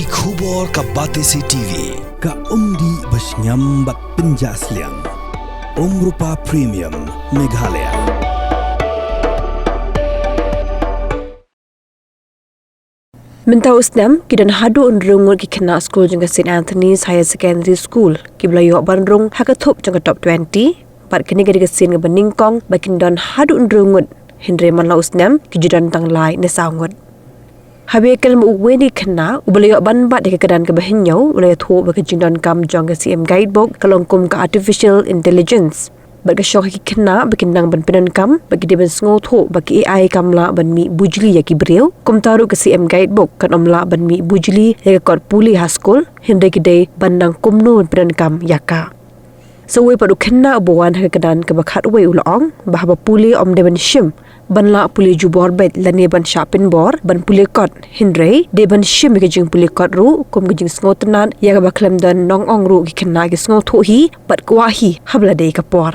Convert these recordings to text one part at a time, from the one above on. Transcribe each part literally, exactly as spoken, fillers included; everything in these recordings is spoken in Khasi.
Ki khubor ka Batesi T V, ka umdih ba shngiam bad pynjah sliang. Umrupa Premium, Meghalaya. Mynta u snem, ki don haduh hynriew ngut ki khynnah skul jong ka Saint Anthony's Higher Secondary School, kiba la ïoh ban rung ha ka thup jong ka top twenty, bad kane ka dei ka sien kaba nyngkong ba kin don haduh hynriew ngut, hynrei man la u snem, ki ju don tang lai ne saw ngut. Haba ïakren bad uwei na ki khynnah, uba la ïoh ban bat ïa ka kyrdan kaba hynñiew, u la ïathuh ba ka jingdonkam jong ka C M Guidebook, ka long kum ka artificial intelligence. Bad ka shong ha ki khynnah ba kin nang ban pyndonkam, ba ki dei ban sngewthuh ba ka A I kam lah ban mih bujli ïa ki briew, kumta ruh ka C M Guidebook kan ym lah ban mih bujli ïa ka kot pule ha skul, hynrei ki dei ban nang kumno ban pyndonkam ïa ka. Sa uwei pat u khynnah uba wan ha ka kyrdan kaba khatwei u la ong, ba haba pule ym dei ban shim ban lah pule jubor beit lane ban shah pynbor ban pule kot, hynrei dei ban shim ïa ka jingpule kot ruh kum ka jingsngewtynnad ïa kaba khlem don nongong ruh ki khynnah ki sngewthuh hi bad kwah hi ha ba la dei ka por.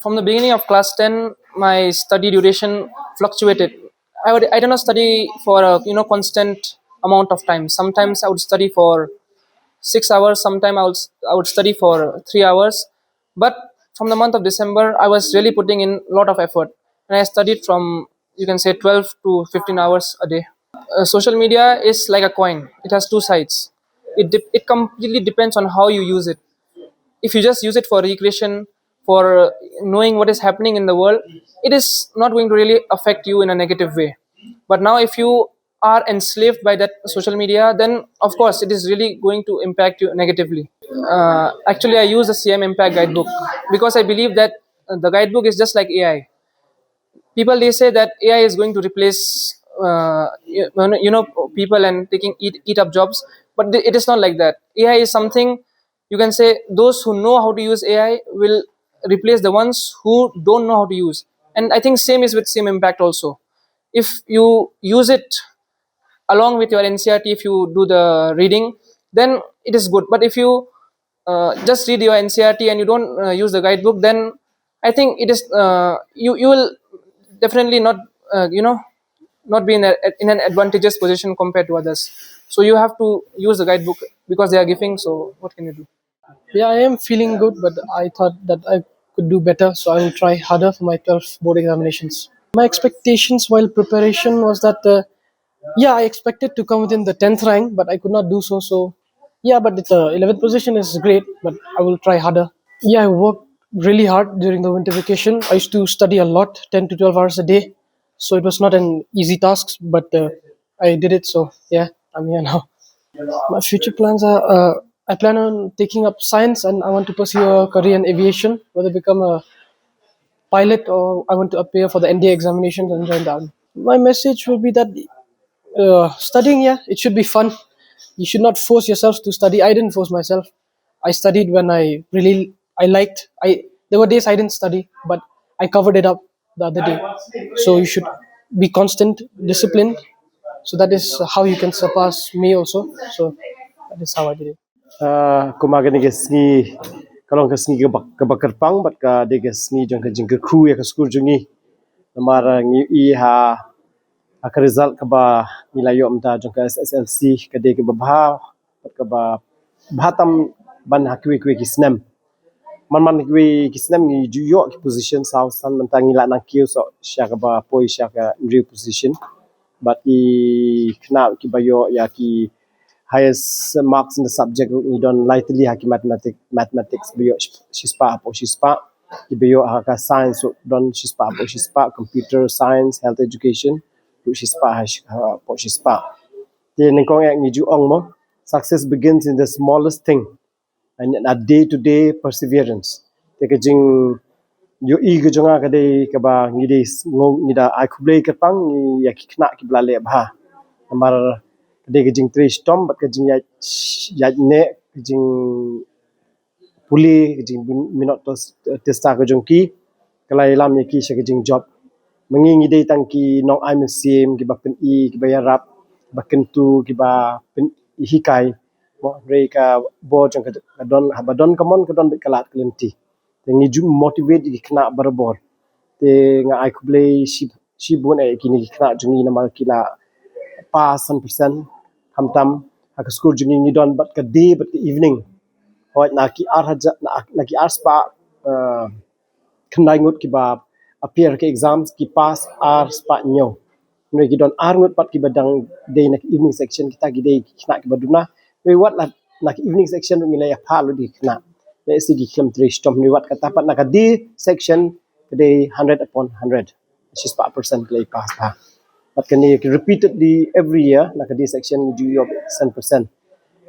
From the beginning of class ten, my study duration fluctuated. I would I did not study for a you know constant amount of time. Sometimes I would study for six hours. Sometimes I would I would study for three hours. But from the month of December, I was really putting in a lot of effort, and I studied from, you can say, twelve to fifteen hours a day. Uh, social media is like a coin; it has two sides. It de- it completely depends on how you use it. If you just use it for recreation, for uh, knowing what is happening in the world, it is not going to really affect you in a negative way. But now, if you are enslaved by that social media, then of course it is really going to impact you negatively. Uh, actually, I use the C M Impact Guidebook because I believe that uh, the guidebook is just like A I. People, they say that A I is going to replace uh, you, you know people and taking eat, eat up jobs, but th- it is not like that. A I is something, you can say, those who know how to use A I will replace the ones who don't know how to use. And I think same is with C M Impact also. If you use it along with your N C E R T, if you do the reading, then it is good. But if you uh, just read your N C E R T and you don't uh, use the guidebook, then I think it is uh, you you will definitely not uh, you know not be in a, in an advantageous position compared to others. So you have to use the guidebook because they are giving. So what can you do? Yeah, I am feeling good, but I thought that I could do better, so I will try harder for my twelfth board examinations. My expectations while preparation was that, uh, yeah, I expected to come within the tenth rank, but I could not do so. So, yeah, but the eleventh position is great, but I will try harder. Yeah, I worked really hard during the winter vacation. I used to study a lot, ten to twelve hours a day. So it was not an easy task, but uh, I did it. So yeah, I'm here now. My future plans are uh, I plan on taking up science and I want to pursue a career in aviation, whether become a pilot or I want to appear for the N D A examinations and join the army. My message will be that uh, studying, yeah, it should be fun. You should not force yourself to study. I didn't force myself. I studied when I really I liked. I There were days I didn't study, but I covered it up the other day. So you should be constant, disciplined. So that is how you can surpass me also. So that is how I did it. Uh, kumba kane ka sngi ka long ka sngi kaba, kaba kyrpang bad ka dei ka sngi jong ka jingkyrkhu ïa ka skul jong ngi. Namar uh, ngi i ha ha ka result kaba ngi la ïoh mynta jong ka S S L C ka dei kaba bha bad kaba bha tam ban ha kiwei kiwei ki snem. Man man kiwei ki snem ngi ju ïoh ki position saw san, mynta ngi la nang kiew soh sha kaba poi sha ka hynriew position. Bad i khynnah kiba ïoh ïa ki highest marks in the subject ruh ngi don lai tylli ha ki mathematics, mathematics ba ïoh shispah hapoh shispah. Kiba ïoh ha ka science ruh don shispah hapoh shispah, computer science, health education ruh shispah ha shi- hapoh shispah. Te nyngkong eh ngi ju ong mo, success begins in the smallest thing and a day to day perseverance. Te ka jingïohi ka jong nga ka dei kaba ngi dei s- ngo ngi da ai khublei kyrpang ngi ïa ki khynnah kiba la leh bha. Namar ka dei ka jingtrei shitom bad ka jingïaid ïaid neh, ka jingpule, ka jingminot test ka jong ki. ka la ïalam ïa ki sha ka jingjop. Ma ngi ngi dei tang ki nong ai mynsiem, kiba pyni, kiba ïarap, kiba kyntu, kiba pynhikai. Mo, hynrei ka bor jong ka, ka don, haba don ka mon, ka don bad ka lad ka lynti. Te ngi ju motivate ïa ki khynnah barabor. Te nga ai khublei shi, shibun ïa kine ki khynnah jong ngi namar ki la pass san percent. Khamtam ha ka skul jong ngi ngi don bad ka day bad ka evening. Hooid, na ki ar hajar, na, na ki ar spah, eh, khyndai ngut kiba appear ha ki exams, ki pass ar spah hynñiew. Hynrei ki don ar ngut pat kiba dang dei na ki evening section, kita ki dei ki khynnah kiba duna. Hynrei wat la na ki evening section ruh ngi la ïa phah lut ïa ki khynnah. Lehse ki khlem trei shitom, hynrei wat kata pat na ka day section ka dei hundred upon hundred. Shispah percent ki la ïa pass bha. Bad kane ki repeatedly every year na ka day section ngi ju ïoh san percent.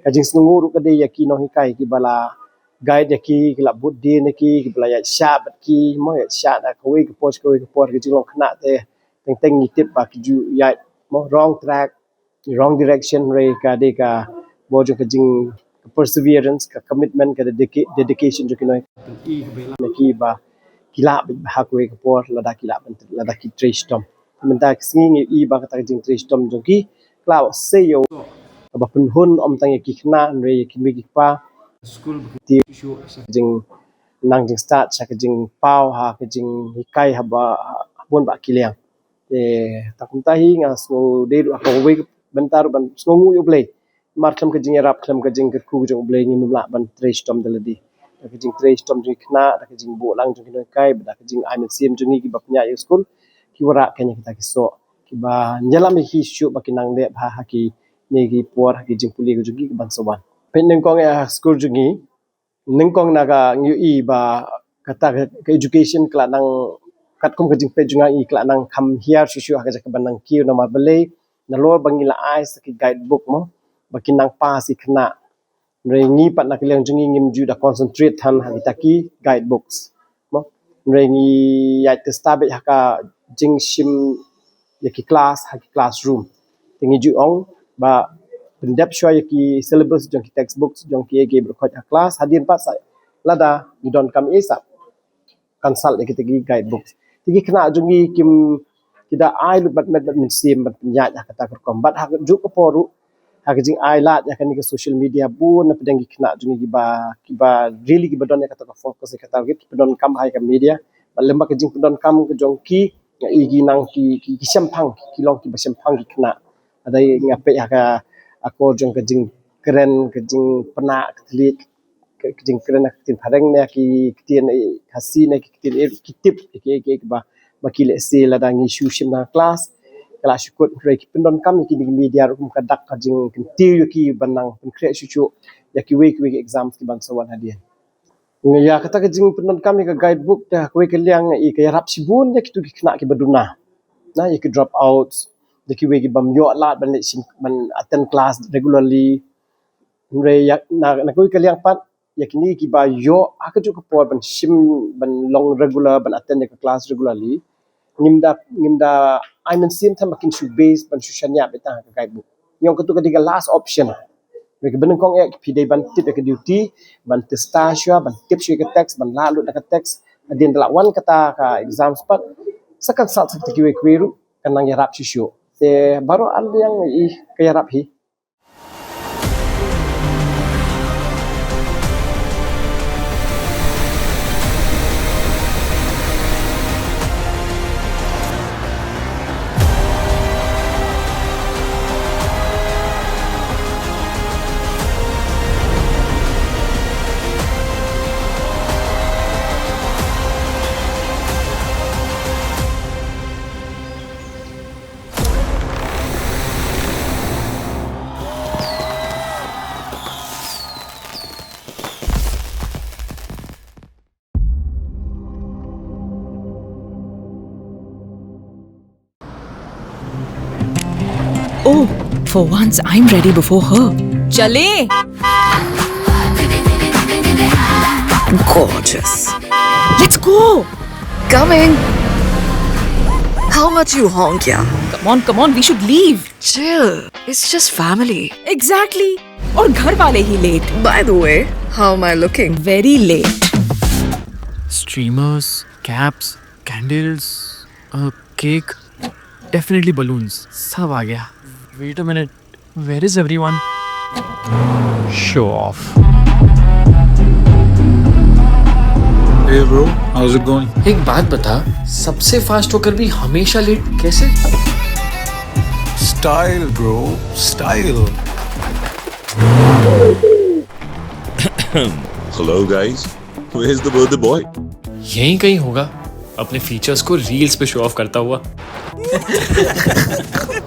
Ka jingsngewnguh ruh ka dei ïa ki nonghikai kiba la guide ïa ki, ki la bud dien ïa ki, kiba la ïaid shah bad ki, mo, ïaid shah na kawei ka por sha kawei ka por, ka jinglong khynnah te teng teng ngi tip ba ki ju ïaid, mo, wrong track, wrong direction, hynrei ka dei ka bor jong ka jing, ka perseverance, ka commitment, ka dedica-, dedication jong ki nonghikai, na ki ba ki lah bad ha kawei ka por lada ki lah ban, lada ki trei shitom. Mynta ka sngi ngi ïohi ba kata ka jingtrei shitom jong ki ka la sei ïa u kaba pynhun ym tang ïa ki khynnah hynrei ïa ki mei ki kpa. Skul ba ki jing nang jingstad sha ka jingpaw ha ka jinghikai haba, ha bun bah ki liang. Te tang kumta hi nga sngew dei ruh ha kawei ka bynta ruh ban sngewnguh ïa U Blei. Namar khlem ka jingïarap, khlem ka jingkyrkhu jong U Blei ngim lah ban trei shitom da lade. Da ka jingtrei shitom jong ki khynnah, da ka jingbuh lang jong ki nonghikai, bad da ka jingai mynsiem jong ngi kiba pynïaid ïa u skul, ki wanrah kein ïa kita ki soh kiba ïalam ïa ki shuh ba ki nang leh bha ha kine ki por, ha ki jingpule ka jong ki kaban sa wan. Peit nyngkong ïa ha skul jong ngi, nyngkong na ka ngi ïohi ba kata ka, ka education ka la nang, katkum ka jingpeit jong nga, i ka la nang kham hiar shuh shuh ha ka jaka ban nang kiew, namar balei, nalor ba ngi la ai sa ki guidebook, mo, ba kin nang pass ïa ki khynnah. Hynrei ngi pat na ka liang jong ngi ngim ju da concentrate than ha kita ki guidebooks, mo. Hynrei ngi ïaid testa beit ha ka jingshim ïa ki class, ha ki classroom. Te ngi ju ong ba pyndep shuwa ïa ki syllabus jong ki textbooks jong kiei kiei baroh khoit ha class, hadien pat sa lada ngi donkam ei sa consult ïa kita ki guidebooks. Te ki khynnah jong ngi kim, ki da ai lut bad met bad mynsiem ban pynïaid ha kata ka rukom. Bad ha kajuh ka por ruh, ha ka jingai lad ïa kane ka social media, bun na pdeng ki khynnah jong ngi kiba, kiba really kiba don ïa kata ka focus, ïa ka target, ki pyndonkam ha ïa ka media. Bad lem bad ka jingpyndonkam ka jong ki, nga i ki nang ki, ki, ki shemphang, ki long kiba shemphang ki khynnah. Lada nga peit ha ka akor jong ka jingkren, ka jingpynah ka thylliej, ka, ka jingkren ha ka ktien phareng ne ki ktien, eh, Khasi ne ki ktien, eh, ki tip, eh, ki, eh, ki, eh, ba, ba ki lehse lada ngi shu shim na class ka la shu kut, hynrei ki pyndonkam ïa kine ki media ruh kum ka dak ka jingkyntiew ïa ki ban nang pynkhreh shuh shuh ïa kiwei kiwei ki exams kiban sa wan hadien. Ïa kata ka jingpyndonkam ïa ka guidebook te ha kawei ka liang i ka ïarap shibun ïa kitu ki khynnah kiba duna, na, ïa ki dropouts, ïa kiwei ki bym ïoh lad ban leit shim, ban attend class regularly. Hynrei ïa, na, na kawei ka liang pat, ïa kine kiba ïoh ha kajuh ka por ban shim, ban long regular, ban attend ïa ka class regularly, ngim da, ngim da ai mynsiem than ba kin shu base ban shu shaniah beit tang ha ka guidebook. Ngi ong katu ka dei ka last option. Hynrei kaba nyngkong eh, phi dei ban tip ïa ka duty, ban testa shuwa, ban tip shuwa ïa ka text, ban lah lut na ka text. Hadien da la wan kata ka exams pat, sa consult sa kiwei kiwei ruh, kan nang ïarap shuh shuh. Te baroh ar liang i ka ïarap hi. Oh, for once I'm ready before her. Chale! Gorgeous. Let's go! Coming! How much you honk, yeah? Come on, come on, we should leave. Chill. It's just family. Exactly. और घर वाले ही late. By the way, how am I looking? Very late. Streamers, caps, Candles, a cake, definitely balloons. सब आ गया. Wait a minute, where is everyone? Show off. Hey bro, how's it going? एक बात बता, सबसे फास्ट होकर भी हमेशा लेट कैसे? Style, bro, style. Hello, guys. Where's the birthday boy? यहीं कहीं होगा, अपने फीचर्स को रील्स पे शो ऑफ करता हुआ.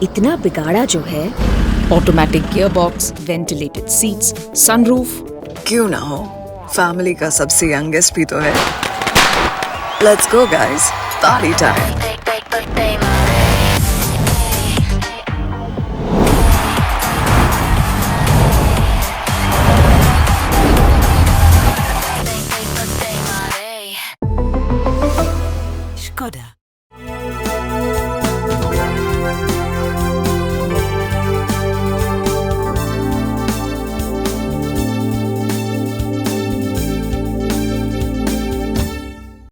इतना बिगाड़ा जो है. Automatic gearbox, ventilated seats, sunroof. क्यों ना हो, फैमिली का सबसे यंगेस्ट भी तो है. Let's go guys, party time. Skoda.